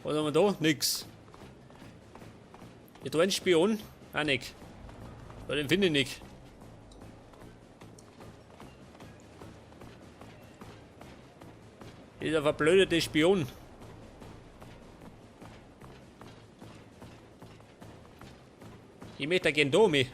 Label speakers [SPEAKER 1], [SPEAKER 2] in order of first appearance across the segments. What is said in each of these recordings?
[SPEAKER 1] Was haben wir da? Nix. Ja, da ein Spion? Auch nicht. Ja, den finde ich nicht. Dieser verblödete Spion. Ich möchte gern da mich.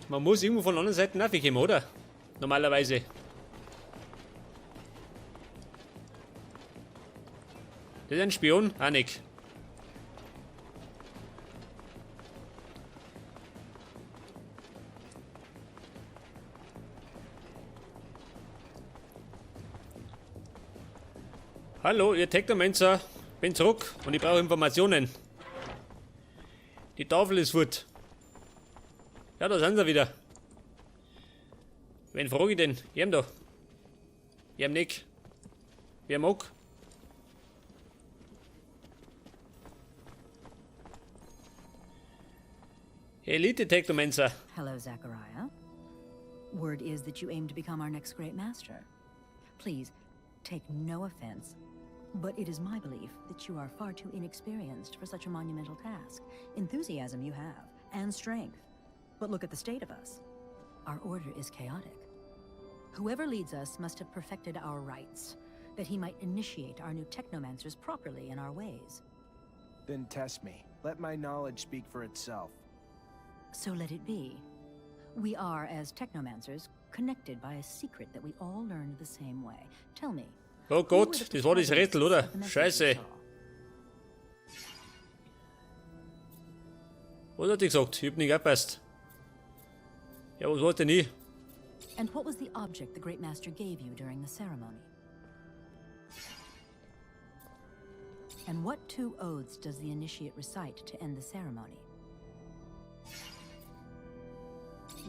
[SPEAKER 1] Man muss irgendwo von der anderen Seite nachkommen, oder? Normalerweise. Das ist ein Spion? Auch nicht. Hallo, ihr Technomancer. Bin zurück und ich brauche Informationen. Die Tafel ist fort. Ja, da sind sie wieder. Wen frage ich denn? Jem da. Jem nicht. Wer mag? Elite Technomancer.
[SPEAKER 2] Hello, Zachariah. Word is that you aim to become our next great master. Please, take no offense, but it is my belief that you are far too inexperienced for such a monumental task. Enthusiasm you have, and strength. But look at the state of us. Our order is chaotic. Whoever leads us must have perfected our rites, that he might initiate our new technomancers properly in our ways.
[SPEAKER 3] Then test me. Let my knowledge speak for itself.
[SPEAKER 2] So let it be. We are, as technomancers, connected by a secret that we all learned the same way. Tell me.
[SPEAKER 1] Oh
[SPEAKER 2] who were
[SPEAKER 1] Gott,
[SPEAKER 2] the
[SPEAKER 1] das war das Rätsel, oder?
[SPEAKER 2] protagonists of the message you
[SPEAKER 1] Scheiße.
[SPEAKER 2] saw?
[SPEAKER 1] Was hat die gesagt? Ich hab nicht aufgepasst. Ja, was wollte denn ich?
[SPEAKER 2] And what was the object the Great Master gave you during the ceremony? And what two oaths does the initiate recite to end the ceremony?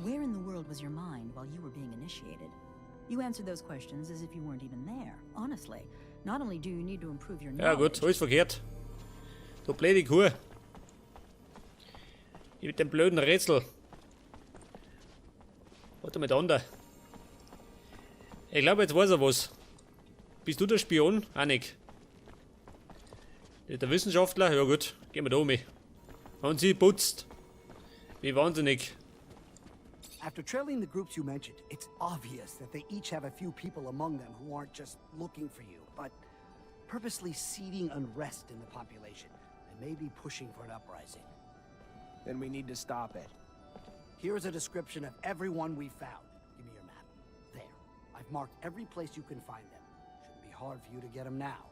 [SPEAKER 2] Where in the world was your mind while you were being initiated? You answered those questions as if you weren't even there. Honestly, not only do you need to improve your
[SPEAKER 1] Ja gut,
[SPEAKER 2] knowledge,
[SPEAKER 1] alles verkehrt. Du blöde Kuh. Ich mit dem blöden Rätsel. Warte mal da unten. Ich glaube, jetzt weiß er was. Bist du der Spion? Auch nicht. Der Wissenschaftler? Ja gut, gehen wir da um. Und sie putzt. Wie wahnsinnig.
[SPEAKER 4] After trailing the groups you mentioned, it's obvious that they each have a few people among them who aren't just looking for you, but purposely seeding unrest in the population and maybe pushing for an uprising.
[SPEAKER 3] Then we need to stop it.
[SPEAKER 4] Here's a description of everyone we found. Give me your map. There. I've marked every place you can find them. Shouldn't be hard for you to get them now.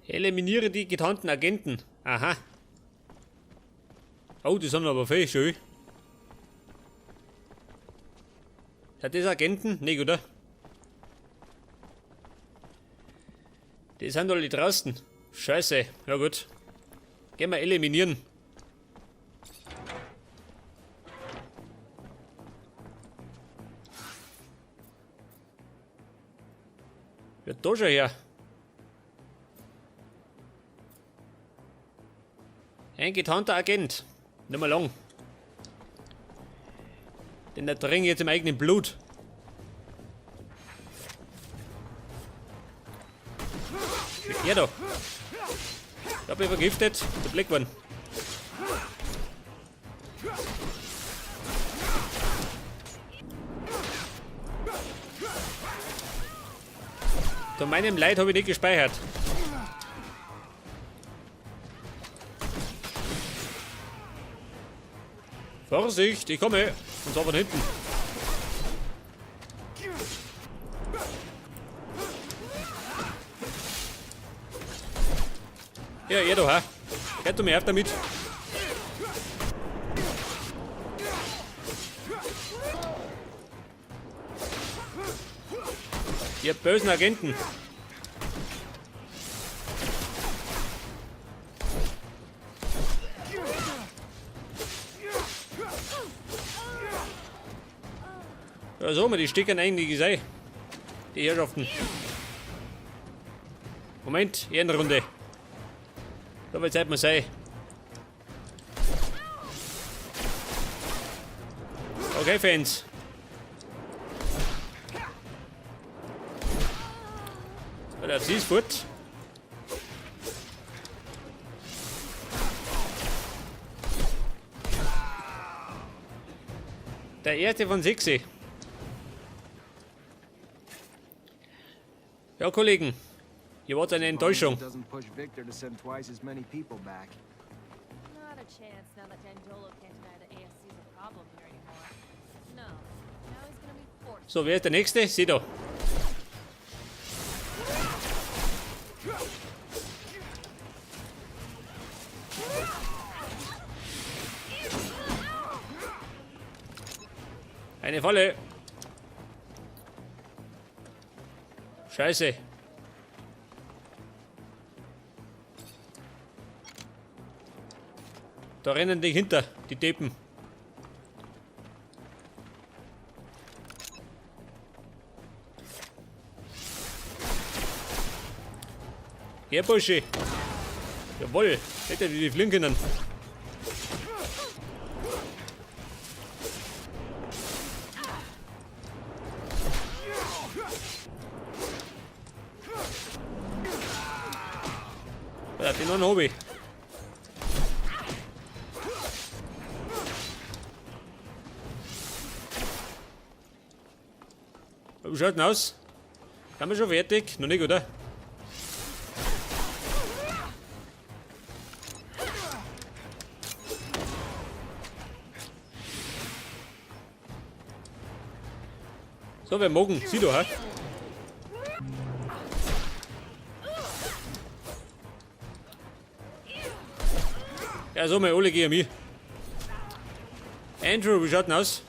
[SPEAKER 1] Eliminiere die getarnten Agenten. Aha. Oh, die sind aber viel schön. Sind das Agenten? Nee, oder? Die sind alle draußen. Scheiße. Ja gut. Gehen wir eliminieren. Ja, da schon her. Ein getarnter Agent. Nicht mehr lang. Denn der trinkt jetzt im eigenen Blut. Ja da. Ich hab ihn vergiftet. Der Blick geworden. Zu meinem Leid habe ich nicht gespeichert. Vorsicht, ich komme. Und zwar von hinten. Ja, ihr da, hä? Hört du mir auf damit? Ihr bösen Agenten. Ja, so, die stecken eigentlich sei. Die Herrschaften. Moment, Ehrenrunde. So viel Zeit muss sein. Okay, Fans. Oder sie ist fort. Der erste von 6. Ja, Kollegen, ihr wart eine Enttäuschung.
[SPEAKER 3] Doesn't push Victor to send twice as many people back.
[SPEAKER 5] Not a chance now that Dandolo can't deny the ASC's a problem here anymore. No. Now he's gonna be forced.
[SPEAKER 1] So, wer ist der nächste? Sieh da. Eine Falle. Scheiße. Da rennen die hinter, die Deppen. Her, Bursche. Jawohl, hätte die fliegen können. Ja, den noch hab ich. Wie schaut denn aus? Sind wir schon fertig? Noch nicht, oder? So, wer morgen? Sie da, hä? Ja, so, mal alle gegen mich. Andrew, wie schaut denn aus?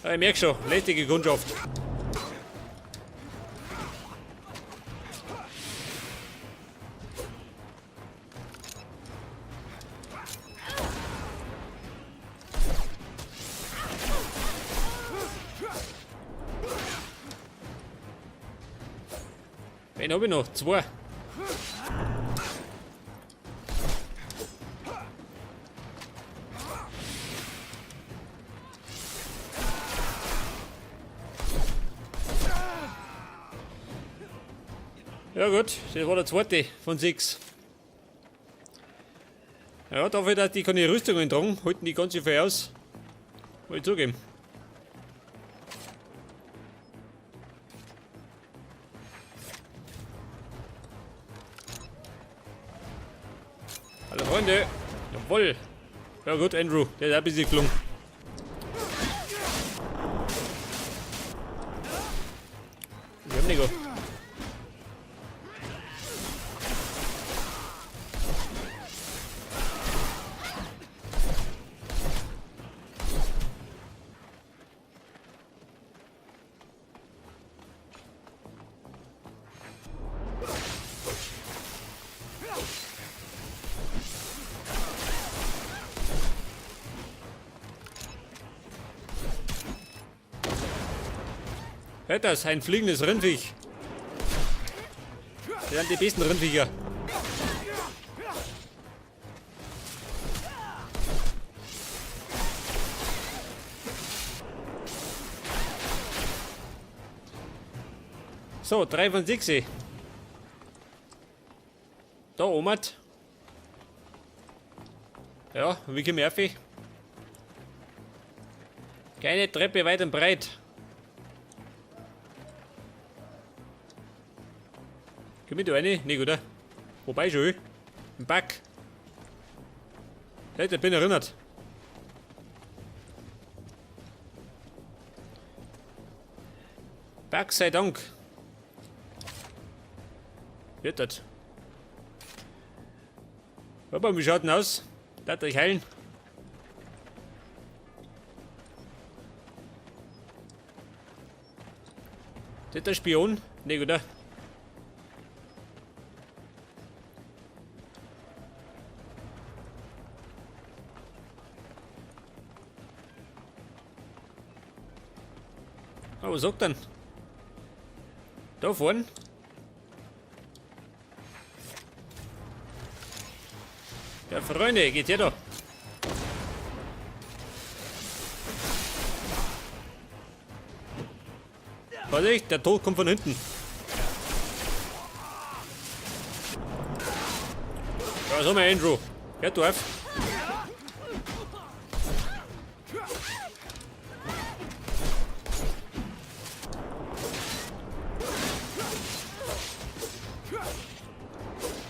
[SPEAKER 1] Ja, ich merk schon, lästige Kundschaft. Wen hab ich noch? Zwei. Ja gut, das war der zweite von 6. Ja, dafür, dass die keine Rüstungen tragen, halten die ganz viel aus. Muss ich zugeben. Hallo Freunde. Jawohl. Ja gut, Andrew, der ist auch ein bisschen gelungen. Wir haben nicht. Hört das, ein fliegendes Rindviech. Das sind die besten Rindviecher. So, 3 von 6. Da, Omat. Ja, wie komme ich rauf? Keine Treppe weit und breit. Komm ich da rein? Nicht, oder? Wobei schon. Ein Bug. Leute, ich bin erinnert. Bug sei Dank. Wird das. Aber wie schaut denn aus? Darf euch heilen? Ist das der Spion? Nee, oder? Aber was sagt denn? Da vorne? Ja, Freunde, geht her da. Vorsicht, der Tod kommt von hinten. Ja, so mal Andrew. Hör du auf.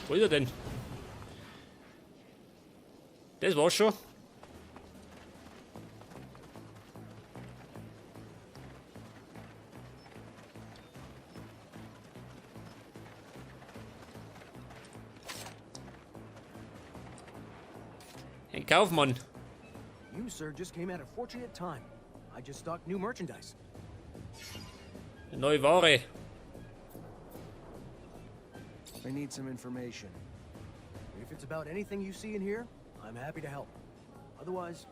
[SPEAKER 1] Wo ist er denn? Das war's schon. Ein Kaufmann.
[SPEAKER 3] You, sir, just came at a fortunate time. I just stocked new merchandise.
[SPEAKER 1] Eine neue Ware.
[SPEAKER 3] I need some information.
[SPEAKER 6] If it's about anything you see in here, I'm happy to help. Otherwise,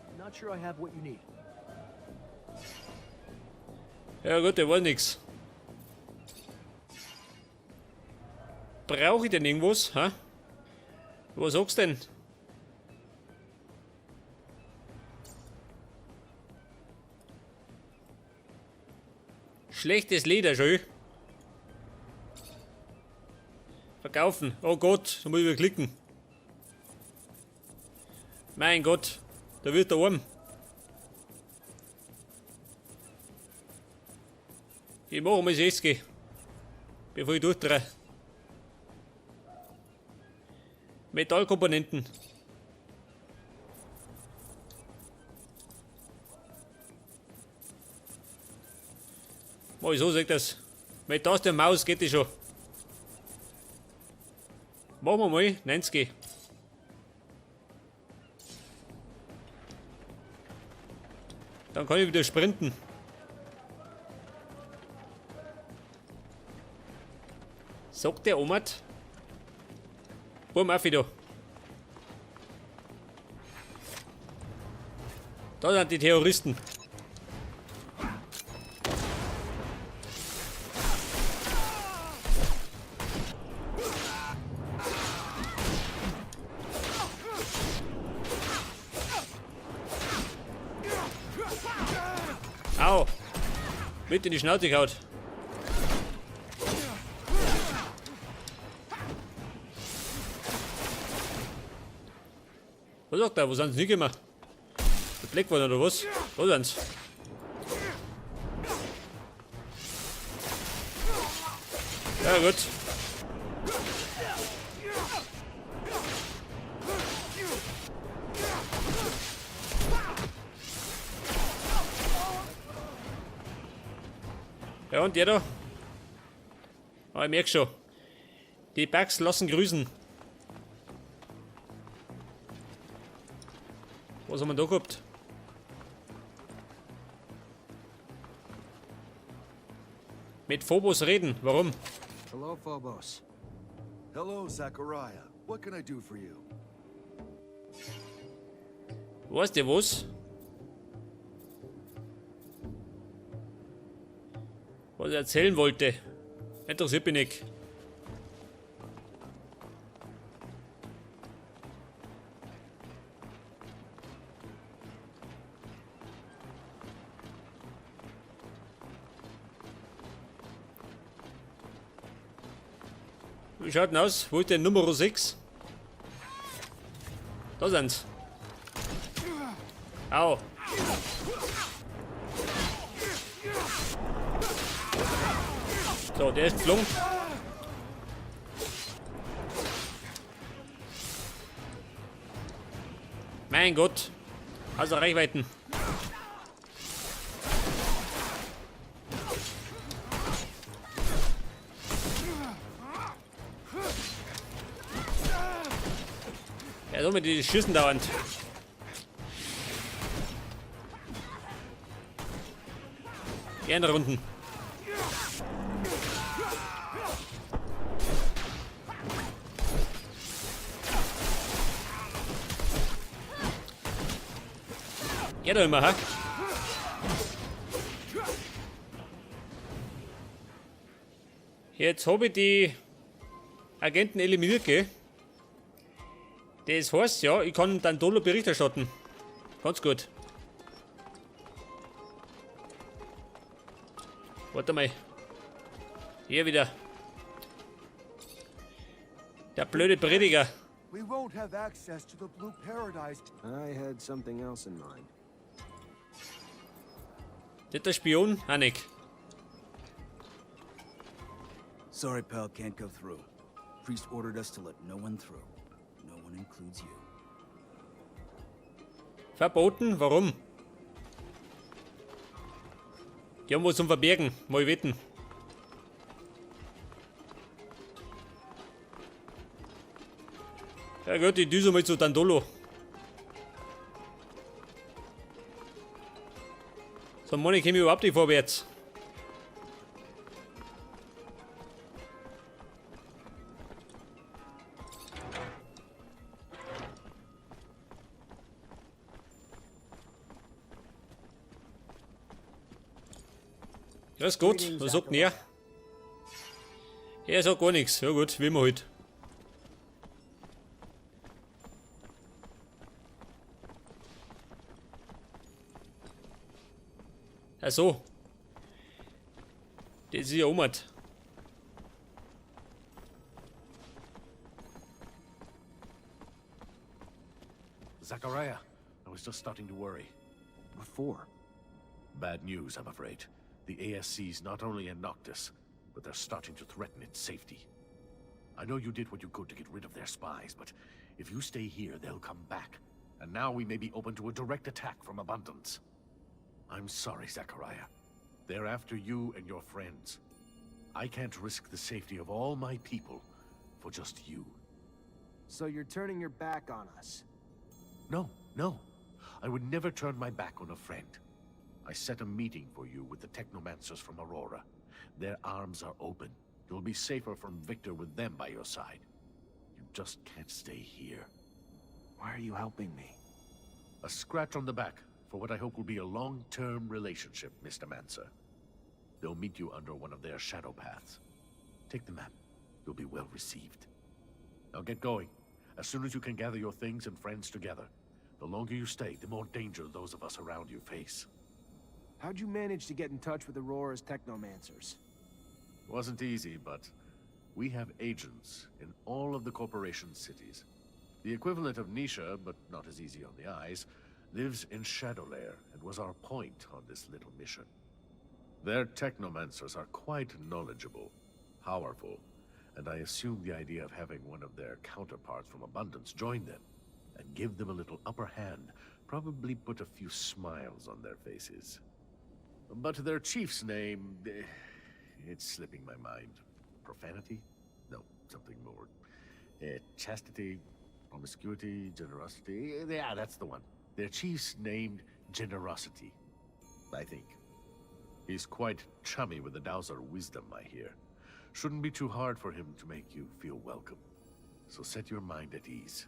[SPEAKER 6] I'm not sure I have what you need.
[SPEAKER 1] Ja gut, der war nix. Brauche ich denn irgendwas? Hä? Was sagst denn? Schlechtes Leder, schön. Verkaufen. Oh Gott, da muss ich wieder klicken. Mein Gott, da wird der arm. Ich mache mal 60, bevor ich durchdrehe. Metallkomponenten. Mal so sagt das. Mit das der Maus geht das schon. Machen wir mal 90. Dann kann ich wieder sprinten. Sagt der Omat. Bum, auf wieder. Da sind die Terroristen. Au! Mit in die Schnauze gehaut. Was sagt der? Wo sind sie hingekommen? Der Blackwall oder was? Da sind sie. Ja gut. Ja, und der da? Ah, ich merk schon. Die Bugs lassen grüßen. Was haben wir da gehabt? Mit Phobos reden. Warum?
[SPEAKER 3] Hello, Phobos.
[SPEAKER 7] Hello, Zachariah. What can I do for you?
[SPEAKER 1] Weißt du was? Was ich erzählen wollte. Interessiert mich nicht. Wie schaut denn aus? Wo ist denn Nummer 6? Da sind's. Au. So, der ist geflogen. Mein Gott. Also Reichweiten. Ja, so mit die schießen dauernd. Gerne Runden. Ja, da immer, ha? Jetzt habe ich die Agenten eliminiert, gell? Das heißt ja, ich kann Dandolo Bericht erstatten. Ganz gut. Warte mal. Hier wieder. Der blöde Prediger.
[SPEAKER 7] We won't have access to the Blue Paradise.
[SPEAKER 3] I had something else in mind.
[SPEAKER 1] Das der Spion? Hanik.
[SPEAKER 8] Sorry, pal, can't go through. Priest ordered us to let no one through. No one includes you.
[SPEAKER 1] Verboten? Warum? Die haben was zum Verbergen. Mal wetten. Ja gut, ich düse mal zu Dandolo. So, Mann, ich komme überhaupt nicht vorwärts. Ja, ist gut. Was sagt denn er? Er sagt gar nichts. Ja gut, wie immer halt. Ach so. Das ist ja Omat.
[SPEAKER 9] Zachariah, I was just starting to worry.
[SPEAKER 3] What for?
[SPEAKER 9] Bad news, I'm afraid. The ASC's not only in Noctis, but they're starting to threaten its safety. I know you did what you could to get rid of their spies, but if you stay here, they'll come back. And now we may be open to a direct attack from Abundance. I'm sorry, Zachariah. They're after you and your friends. I can't risk the safety of all my people for just you.
[SPEAKER 3] So you're turning your back on us?
[SPEAKER 9] No, no. I would never turn my back on a friend. I set a meeting for you with the Technomancers from Aurora. Their arms are open. You'll be safer from Victor with them by your side. You just can't stay here.
[SPEAKER 3] Why are you helping me?
[SPEAKER 9] A scratch on the back for what I hope will be a long-term relationship, Mr. Mancer. They'll meet you under one of their shadow paths. Take the map. You'll be well received. Now get going. As soon as you can gather your things and friends together. The longer you stay, the more danger those of us around you face.
[SPEAKER 3] How'd you manage to get in touch with Aurora's Technomancers?
[SPEAKER 9] It wasn't easy, but we have agents in all of the corporation cities. The equivalent of Nisha, but not as easy on the eyes, lives in Shadowlair and was our point on this little mission. Their technomancers are quite knowledgeable, powerful, and I assume the idea of having one of their counterparts from Abundance join them and give them a little upper hand probably put a few smiles on their faces. But their chief's name, it's slipping my mind. Profanity? No, something more. Chastity, promiscuity, generosity. Yeah, that's the one. Their chief's named Generosity, I think. He's quite chummy with the Dowser wisdom, I hear. Shouldn't be too hard for him to make you feel welcome. So set your mind at ease.